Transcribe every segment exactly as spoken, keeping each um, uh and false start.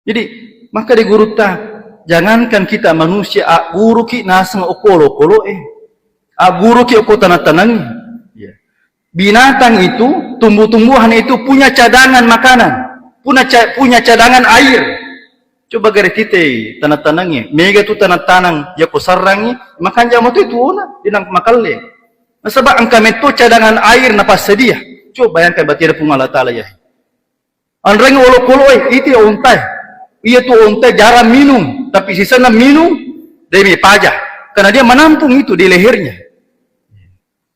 Jadi, maka di gurutta, jangankan kita manusia, agguruki naseng okko olokolo'e, agguruki okko tanang-tanangnge. Ya. Binatang itu, tumbuh-tumbuhan itu punya cadangan makanan, punya ca-, punya cadangan air. Coba gare titei tanang-tanangnge, mega tu tanang-tanang yako sarrangi, makanja mato itu ona, dinang makalle. Nasaba engka metto cadangan air napassedia. Coba bayangkan batena Puang Allah Taala ya. Anreng olokolo'e, itu ya ontae. Iya tu ontae jarang minum, tapi sisenna minum, demi paja. Karena dia menampung itu di lehernya.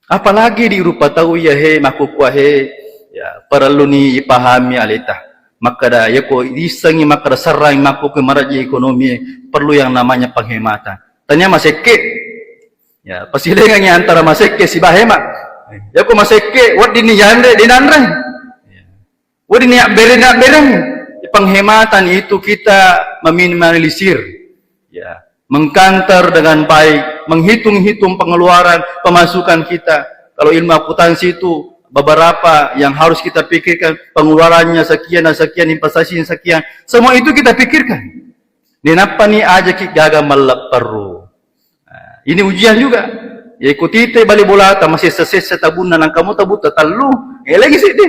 Apalagi di rupa tau iya he, makkukua he, ya, perlu ni ipahami aleta. Makkada, yako isengi makkada serrang makkukue maraji ekonomi, perlu yang namanya penghematan. Tania masekke, ya, pasilengangi antara masekke siba hema. Yako masekke, wedding ni yanre, dinanreng. Ya. Wedding ni abbere-, abbereng. Penghematan itu kita meminimalisir. Ya, mengkanter dengan baik, menghitung-hitung pengeluaran, pemasukan kita. Kalau ilmu akuntansi itu beberapa yang harus kita pikirkan, pengeluarannya sekian dan sekian, investasinya sekian. Semua itu kita pikirkan. Nainappa ni aja ki gaga mallepperru. Nah, ini ujian juga. Ya, ikuti te bali bolata, masessa-sessa tabunna, nangka mo tabutta tellu, elengi seddi.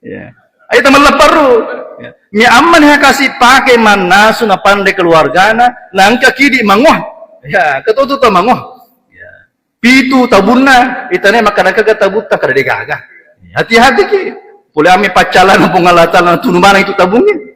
Ya. Ayo tamallepperru. Ya. Mi amma ni hakasi pake mannasu napanre keluargana, nangka kidi mangoh. Ya, ketotu ta mangoh. Ya. Pitu tabunna, itane makkada-kada tabutta kada degaga. Hati-hati ki. Pole ame paccalana Puang Allah Taala tunu mana itu tabungnge.